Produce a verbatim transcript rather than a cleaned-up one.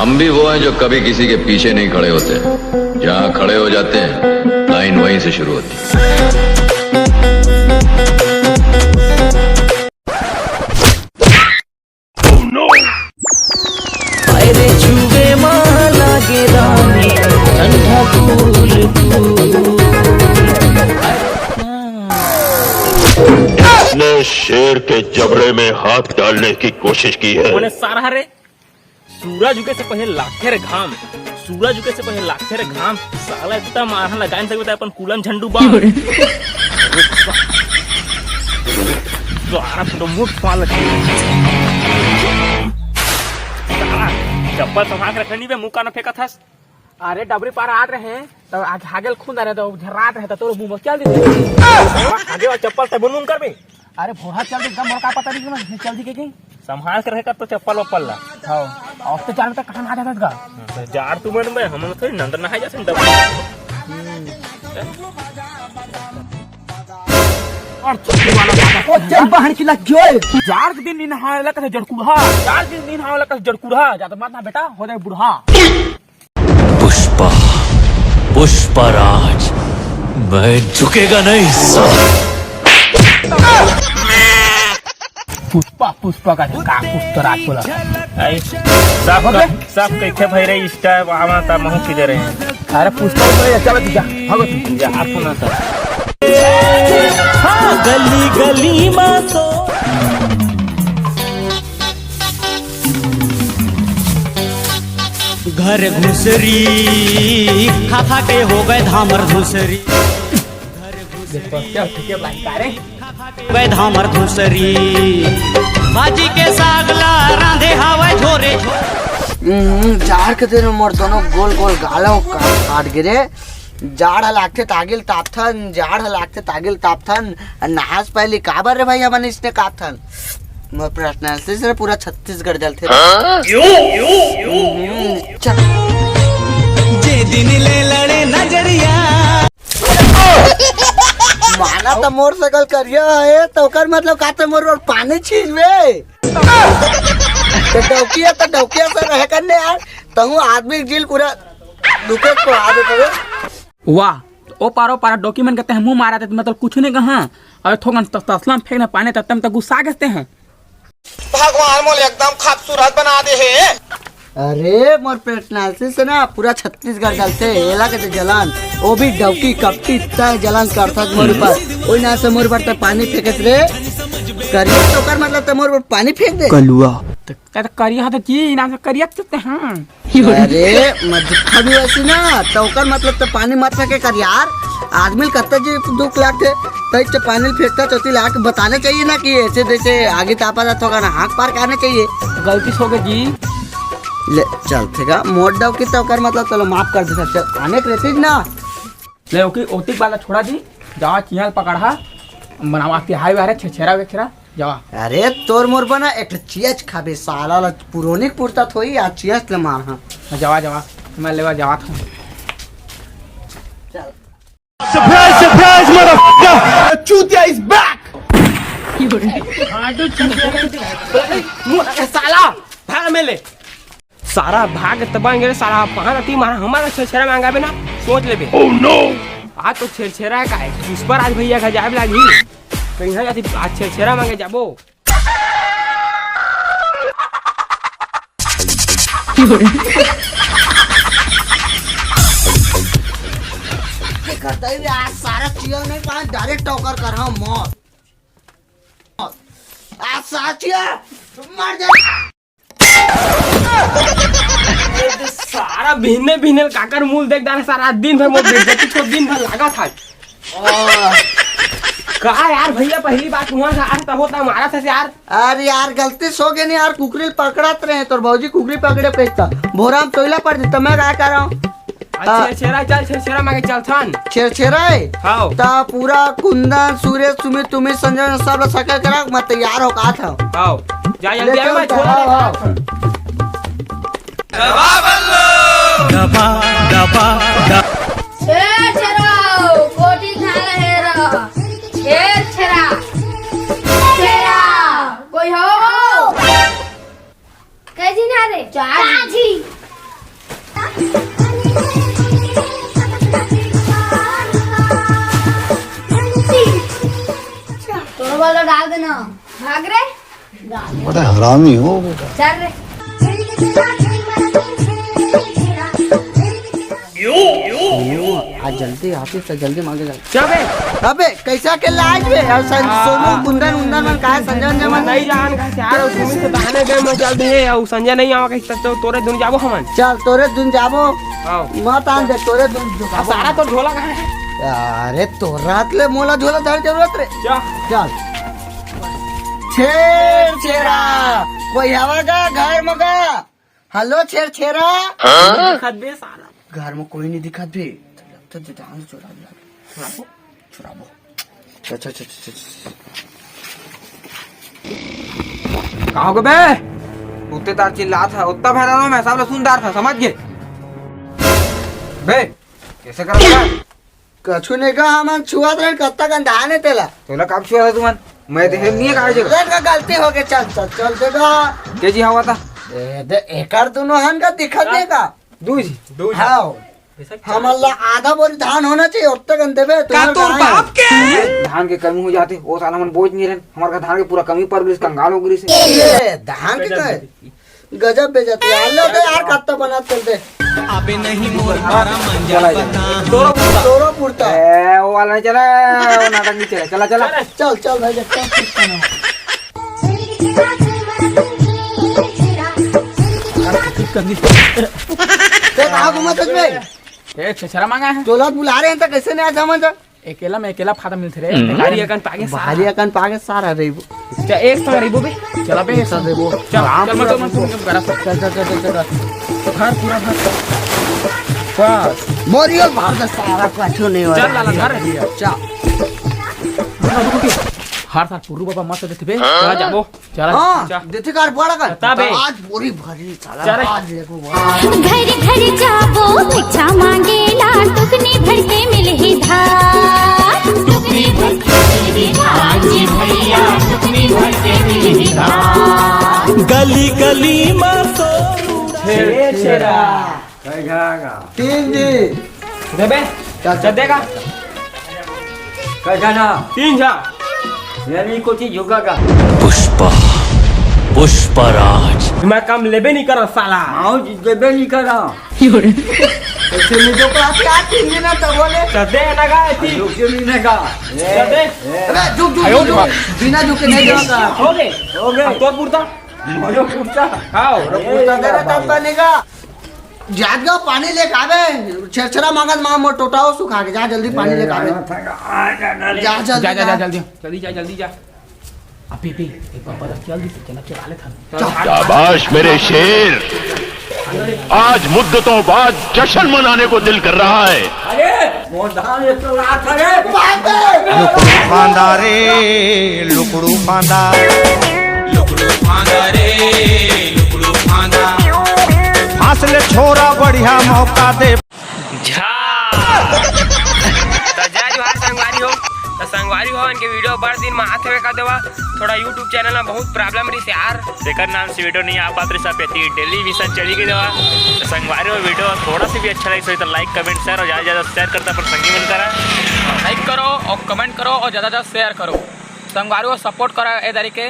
हम भी वो हैं जो कभी किसी के पीछे नहीं खड़े होते, जहां खड़े हो जाते हैं, लाइन वहीं से शुरू होती है। अरे छुवे मा लागे रानी ठंडा कूल कूल। ने शेर के जबड़े में हाथ डालने की कोशिश की है। सारा रे सूरज उगे से पहले लागथे रे घाम। सूरज उगे से पहले लागथे रे घाम। साला इतना मारहा लगा नहीं सकता अपन कुलम झंडू बाम। सारा पूरा मुंह फाड़ लगे। साला चप्पल संभाल के रखनी बे, मुंह काना फेंका था। अरे डबरी पार आत रहे तो आगे हागेल खून आ रहे तो झर्रात रहे तो तोर मुंह में चल दी। आगे वाला चप्पल से बुन बुन कर बे। अरे भोरा चल दी एकदम मोर का पता नहीं चल दी के संभाल के रहे कर तो चप्पल वप्पल ला। हाँ। अब तो जान तक कहाँ ना जाता था। तो जार तू मन में हम थोड़ी नंद नहाए जाते डबरी। और छुट्टी वाला बात है। ओ चल बहन की लग गयो। जार के दिन नहीं नहाए लगा जड़कुढ़ा। जार के दिन नहीं नहाए लगा जड़कुढ़ा। जा तो मत ना बेटा, हो जाए बूढ़ा। पुष्पा, पुष्पा राज, मैं झुकेगा नहीं साला। पुष्पा पुष्पा का का पुष्पा राज बोला। सब सब कैसे भाई रे इष्टा वहां ता महू किधर है। अरे पुष्पा को ले चल जा। भागो तू। जा आप ना सर। हाँ गली गली मा तो घर घुसरी खा खा के हो गए धामर घुसरी। घर घुसरी खा खा के हो गए धामर घुसरी। भाजी के साग ला रांधे हवय झोरे झोरे। हम्म, जाड़ के दिन में मोर दोनों गोल गोल गाला काट गिरे। जाड़ ह लागथे तागिल तापथन, जाड़ ह लागथे तागिल तापथन। नहास पहली काबर रे भाई हमन इसने कापथन? मोर पर्सनालिटी से पूरा छत्तीसगढ़ जलथे रे। हम्म, चल। जे दिन ले लड़े नजरिया। माना त मोर सकल करिया है त ओकर मतलब का त मोर ऊपर पानी छींचबे? त डौकिया त डौकिया से रहे करने यार। तहु आदमी के जील पूरा दुखे को आ देते। वाह। ओ पारो पारा डौकी मन के तह मुंह मारा ते मतलब कुछ नहीं कहा। अरे थोकन तसला में फेंकना पानी तब तक गुस्सा गस्ते हैं। भगवान मोला एकदम खूबसूरत बना दे हे। अरे मोर पर्सनालिटी से ना पूरा छत्तीसगढ़ जलथे। एला के जलन, ओ भी डौकी कपटी तय जलन करथस मोर ऊपर। ओई ना से मोर ऊपर त पानी फेंकत रे। करिया त ओकर मतलब त मोर ऊपर पानी फेंक दे। कलुआ। करिया तो जी ना से करिया ते हाँ। अरे मत दुखा भी वैसी ना त ओकर मतलब त पानी मत फेंके कर यार। आदमी ल कत्ता जी दुख लागथे। तई च पानी ल फेंकता चौथी लाके बताना चाहिए ना कि ऐसे जैसे आगे तापा जात होगा ना हाथ पार करना चाहिए। गलती हो गई जी। ले चल ठीक है मोट डौकी त ओकर मतलब चलो माफ कर दे सकते आने के रहती ना। ले ओके ओतिक वाला छोड़ा दी। जावा चियाल पकड़ा बनावा के हाई वारे छेछेरा वेछेरा। जावा। अरे तोर मोर बना एक चियच खाबे साला ला पुरोनिक पुरता थोई आ चियच ले मार हाँ। जावा जावा। मैं लेवा जावा था। Surprise, surprise, motherfucker! The Chutia is back! साला भाग में ले। सारा भाग तबांगे रे सारा पहाड़ अति मारा हमारा छेछेरा मांगा बे ना। सोच लेबे। Oh no! आज तो छेरछेरा का है पुष्पा राज भैया का जाए लागी। कहीं जाती आज छेरछेरा मांगे जाबो। करता ही आज सारा चिया नहीं पाए डायरेक्ट टॉकर कर हाँ मौत। आज सारा चिया मर जा। सारा बिहने बिहने काकर मूल देख डाले सारा दिन भर मोर बेइज्जती को दिन भर लगा था। का यार भैया पहली बात हुआ था आज तब होता हमारा था यार। अरे यार गलती सो गए नहीं यार कुकरी पकड़ात रहे तोर भौजी कुकरी पकड़े पे था। भोरा में टोइला पड़ देता मैं क्या कर रहा हूँ। छेरछेरा चल छेरछेरा मांगे चल थन। छेरछेरा है। हाँ। ता पूरा कुंदन सूरज सुमित तुम्हें संजय सब ला सकल करा मैं तैयार हो का था। हाँ। जा जल्दी आ मैं छोड़ दे। दबा दबा दबा। छेरछेरा कोटी थाला हेरा। छेरछेरा। छेरा कोई हो। कैसी ना रे चाची। वाला डाल देना। भाग रे। बड़ा हरामी हो बेटा। चल रे। आज जल्दी ऑफिस से जल्दी मांगे जा। क्या बे? अबे कैसा के लाज बे? और सं-, हाँ। सोनू, कुंदन, उंदन मन काहे संजय, उंजय मन? नहीं जान का यार, उस सुमित से बहाने गए, मैं चल दे, और संजय नहीं आवा कहीं तक तो तोरे दुन जाबो हमन। चल तोरे दुन जाबो। हाँ। मत आन दे, तोरे दुन जो अब सारा तो झोला कहाँ है? अरे तो रात ले मोला झोला धर जरूरत रे। क्या? चल। छेर छेरा, कोई हवा गा घर में गा? हेलो छेर छेरा। हाँ? दिखत बे साला। घर में कोई नहीं दिखत बे। तो जान चुरा लिया। चुराबो, चुराबो। अच्छा, अच्छा, अच्छा, अच्छा। का हो गे बे? उत्ते तार चिल्लात हे, उत्ता भरा रहो, मैं सब ला सुनदार था, समझ गे? बे, कैसे कर रहा है? कछु नहीं का, हमन छुआत रहन, कत्ता गंधाने तेला। तोला कब छुआ था तुमन? मैं देखे नहीं है काहे जगह। देख, गलती हो गई, चल, चल, चल, दे दो। के जी हवा था? ए, दे, एकर दोनों हन का दिखत नहीं का? दू जी। दू जी। हाँ। हमन ला आधा बोरी धान होना चाहिए, ओतने कन देबे, का तुम्हार तोर कहाँ है? बाप के? धान के कमी हो जाते, वो साल हमन बोझ नहीं रहन, हमारे का धान के पूरा कमी पड़ गई, कंगाल हो गई से। ये धान के का है? गजब बेइज्जती है। लो बे यार, कत्ता बना चल दे। अबे नहीं मोर हरा मंजा चला जा। पता। तोरो पुरता। तोरो पुरता। ए, वो वाला नहीं चला, वो नाटक नहीं चला। चला, चला। चल, चल भाई, चल, चल, चल। ते कहाँ घूमा सच में? ए, छेछरा मांगा है। चोला बुला रहे हैं तो कैसे नहीं आ समझ? अकेला में अकेला फायदा मिलथे रे। हम्म। भारी अकन पागे सारा। भारी अकन पागे सारा रहिबो। चल, एक संग रहिबो बे। चल बे, एक संग रहिबो। चल, आराम चल, मत, पूरा मत, मत, मत, करा। चल, चल, चल, चल, चल। तो घर पूरा भर। बस। मोरियल भर दे सारा, कछु नहीं हो चल, रहा। लाला, घर। चल। हर साल पुरू बाबा मत देथे बे। चला जाबो। चल, हाँ, चल। देथे कार बड़ा कर। बता बे। आज बोरी भरी साला, चल। आज देखो बड़ा। घर घर जाबो, भिक्षा मांगेला, टुकनी भर के मिलही धान। टुकनी भर के मिलही धान, जी भैया, टुकनी भर के मिलही धान। गली गली में तो छेर छेरा। कई झा का? तीन जी। देबे? चल, चल, चल। देगा? कई झा ना? तीन झा। यानी कोची झुका का? पुष्पा, पुष्पा राज। मैं काम लेबे नहीं करा साला। आओ जी, देबे नहीं करा। कैसे नहीं दो को आप यार तीन दिन ना तब बोले। चल दे ना गा, ऐसी। झुक के नहीं ना गा। चल दे। अबे झुक, झुक, आयो झुक, रे। झुक। बिना झुके नहीं जाता। हो गए। हो गए। अब तोर पुरता। मोरो पुरता। हाँ, मोरो पुरता ए, दे रहा बाबा। तब बनेगा। जात गा पानी लेके आवे, छेरछेरा मांगत मां मोर टोटाओ सुखा के, जा जल्दी पानी लेके आवे। जा, जल्दी जा, जा, जा। जा, जल्दी। जल्दी जा, जल्दी जा। अभी भी, एक बार पता चल दी, चला चुरा ले था। शाबाश मेरे शेर, आज मुद्दतों बाद जश्न मनाने को दिल कर रहा है। अरे, मोर धान ये तो रात है रे। लुकड़ू फांदा रे, लुकड़ू फांदा। लुकड़ू फांदा रे, लुकड़ू फांदा। फांस ले छोरा, बढ़िया मौका दे। झा। त जय जोहार संगवारी हो। त संगवारी हो, इनके वीडियो बड़ दिन में आत हवे का देवा। थोड़ा YouTube चैनल में बहुत प्रॉब्लम रही यार। तेकर नाम से वीडियो नहीं आ पात रही, सब एती डेली मिशन चली गई देवा। त संगवारी हो, वीडियो थोड़ा सा भी अच्छा लगे तो लाइक, कमेंट, शेयर और ज्यादा से ज्यादा शेयर करता पर संगी मन करा। लाइक करो और कमेंट करो और ज्यादा से ज्यादा शेयर करो। संगवारी हो, सपोर्ट करो ए तरीके।